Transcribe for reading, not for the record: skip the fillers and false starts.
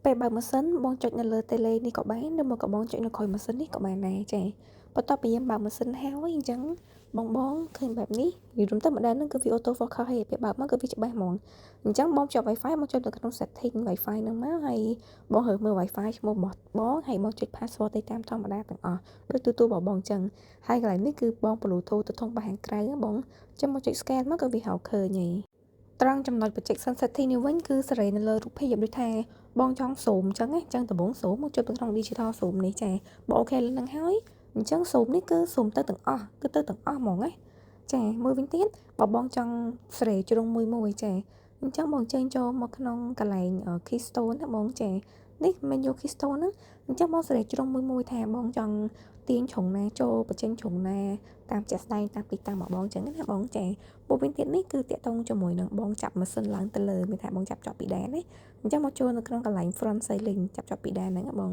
ពេលបើកម៉ាស៊ីនបងចុចនៅលើ tele នេះក៏បានឬមកក៏បងចុចនៅក្រោយម៉ាស៊ីននេះក៏បានដែរចាបន្ទាប់ពីយើងបើកម៉ាស៊ីនហើយអញ្ចឹងបងបងឃើញបែបនេះនិយាយរួមទៅ model ហ្នឹងគឺវា auto focus ហើយពេលបើកមកគឺវាច្បាស់ហ្មងអញ្ចឹងបងភ្ជាប់ Wi-Fi មកចុចទៅក្នុង setting Wi-Fi ហ្នឹងមកហើយបងរើសមើល Wi-Fi ឈ្មោះរបស់បងហើយបងចុច password ទៅតាមធម្មតាទាំងអស់ដូចទូទូរបស់បងអញ្ចឹងហើយកន្លែងនេះគឺបង Bluetooth ទៅធុងបាសខាងក្រៅបងចាំមកចុច scan មកក៏វារកឃើញហើយត្រង់ចំណុច projection setting នេះវិញគឺសេរីនៅលើរូបភាពដូចថាបងចង់ zoom អញ្ចឹងណាអញ្ចឹងដំបូង zoom មកចុចទៅក្នុង digital zoom នេះចាបើ OK លើនឹងហើយអញ្ចឹង zoom នេះគឺ zoom ទៅទាំងអស់គឺទៅទាំងអស់ហ្មងណាចាមួយវិញទៀតបើបងចង់សេរីជ្រុងមួយមួយចាអញ្ចឹងបងចេញចូលមកក្នុងកន្លែង keystone ណាបងចានេះ menu keystone ហ្នឹងអញ្ចឹងបងសេរីជ្រុងមួយមួយថាបងចង់ទាញជ្រុងណាចូលបញ្ចេញជ្រុងណាតាមជាក់ស្ដែងតាមទីតាំងរបស់បងអញ្ចឹងណាបងចាមួយវិញទៀតនេះគឺតាក់ទងជាមួយនឹងបងចាប់ម៉ាស៊ីនឡើងទៅលើមានថាបងចាប់ជាប់ពីដែនណាអញ្ចឹងមកចូលនៅក្នុងកន្លែង front ceiling ចាប់ជាប់ពីដែនហ្នឹងណាបង